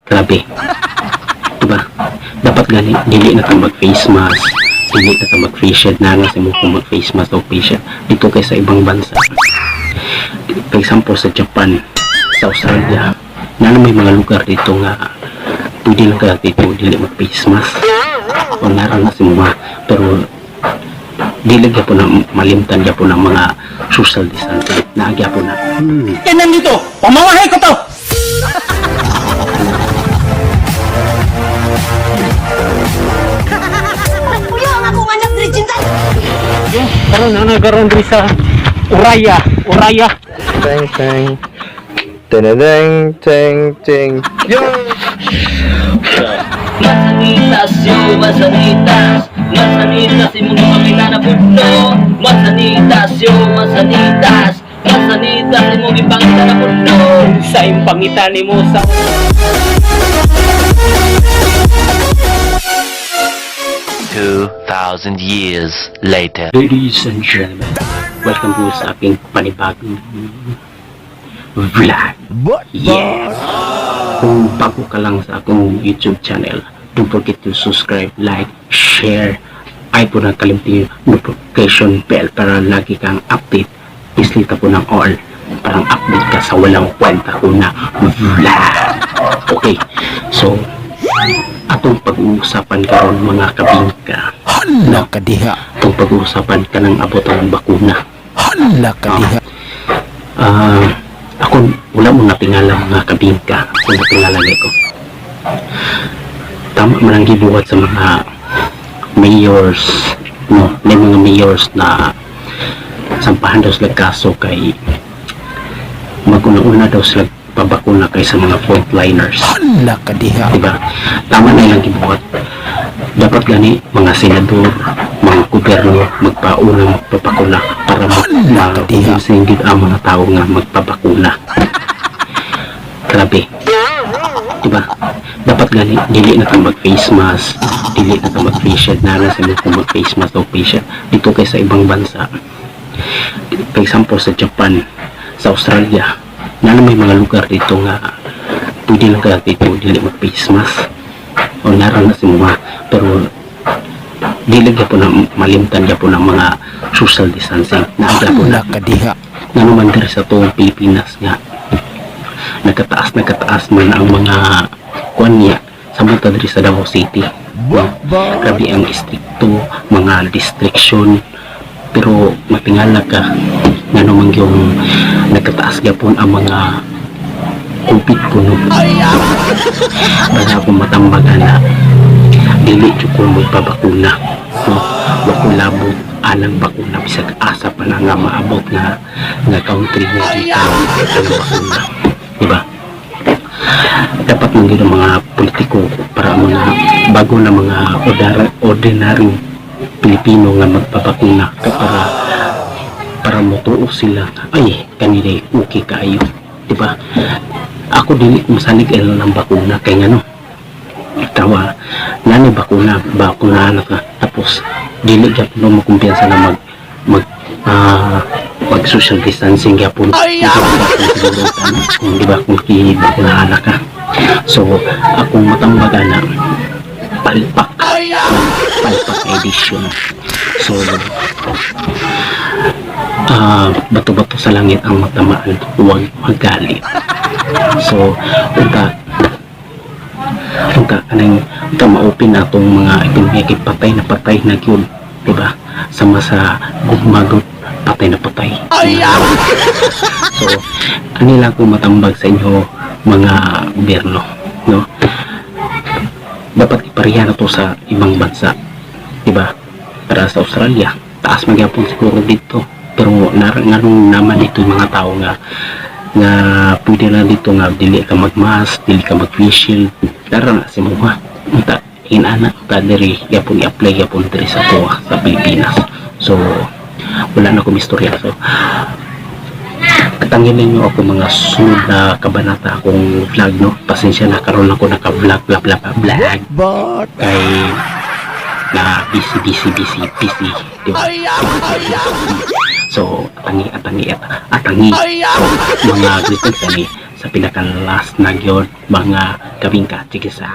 Grabe. Diba? Dapat gani, dili na ka mag face mask, dili na ka mag face shield na nga sa mo kung mag face mask o face shield dito kay sa ibang bansa. For example, sa Japan, sa Australia, na may mga lugar dito nga pwede lang ka dito dili mag face mask. O naran na si mga, pero dili gyapon na malimtan gyapon ng mga social distancing na gyapon na. Kaya nandito, pamawahay ko to! Kuya, ang akong anak diri cinta. Karon na nagaroon diri sa Uraya, Uraya. Teng teng. Teng teng teng. Yo! Masanitas yo, masanitas. Masanitas, imong gipangita na pudno. Masanitas yo, masanitas. Masanitas, imong gipangita na pudno. Sa impangita nimo sa 2,000 years later. Ladies and gentlemen, welcome po sa aking panibagong vlog. Yeah! Kung bago ka lang sa akong YouTube channel, don't forget to subscribe, like, share, ay po na kalimtin yung notification bell para lagi kang update. Islita po ng all. Parang update ka sa walang kwenta ko na vlog. Okay, so atong pag-uusapan karon, mga kabingka. Hala ka diha. Atong pag-uusapan ka ng abot ang bakuna. Hala ka diha. Ah, ako wala mo natingala, mga kabingka. Ako natingala ko. Tama man ang gibuhat sa mga mayors, no? May mga mayors na sampahan daw sila kaso kay maguna-una daw sila pabakuna kay sa mga frontliners. Hala ka diha. Diba? Tama na ilang gibuhat. Dapat gani mga senador, mga gobyerno magpauna magpapakuna para ma-convince gid ang mga tao nga magpabakuna. Grabe. Diba? Dapat gani dili na ka mag face mask, dili na ka mag face shield na sa mo kung mag face mask o face shield dito kay sa ibang bansa. For example, sa Japan, sa Australia, na may mga lugar dito nga pwede lang ka dito dili mag face mask. O naran na si mga, pero dili gyapon na malimtan gyapon ng mga social distancing na gyapon Hala na ka diha. Ngano man diri sa tuong Pilipinas nga nagkataas nagkataas man ang mga kuan niya samtang diri sa Davao City, no? Grabe ang istrikto mga restriction, pero matingala ka ngano man yung nagkataas gyapon ang mga COVID kuno. Basta ako matambag na dili jud ko magpabakuna, no? Wa ko labot anang bakuna bisag asa pa na nga maabot nga nga country nga gikan ang bakuna, di ba? Dapat man gyud ang mga politiko para ang mga bago na mga ordinaryong Pilipino nga magpabakuna ka para para motuo sila, ay kanila okay kaayo, di ba? Ako dili ko masalig ang bakuna kay ngano tawa nani bakuna bakuna na ka tapos dili gyapon no makumpiyansa na mag mag ah, mag social distancing gyapon siguro kung di ba kung gibakunahan na ka. So akong matambag na palpak, palpak edition. So bato-bato sa langit ang matamaan, huwag magalit. So unta unta kanang unta ma-open na atong mga ekonomiya kay patay na gyud, di ba? Sama sa gugma gud, patay na patay. So ani lang ko matambag sa inyo, mga gobyerno, no? Dapat ipareha na to sa ibang bansa, di ba? Para sa Australia, taas magyapon siguro dito, pero nganong naman dito yung mga tao nga nga pwede na dito nga dili ka mag-mask, dili ka mag-face shield, tara na si mga unta inana ta diri gyapon i-apply gyapon diri sa tuwa sa Pilipinas. So wala na akong istorya. So katangin ninyo ako mga sunod na kabanata akong vlog, no? Pasensya na karon ako naka vlog bla bla bla vlog kay na busy busy busy busy, di ba? So atangi atangi at atangi. So mga greetings ani. sa pinaka last na gyud, mga kabingka. Chikisa.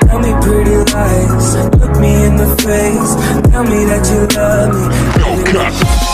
Tell me pretty lies, look me in the face. Tell me that you love me.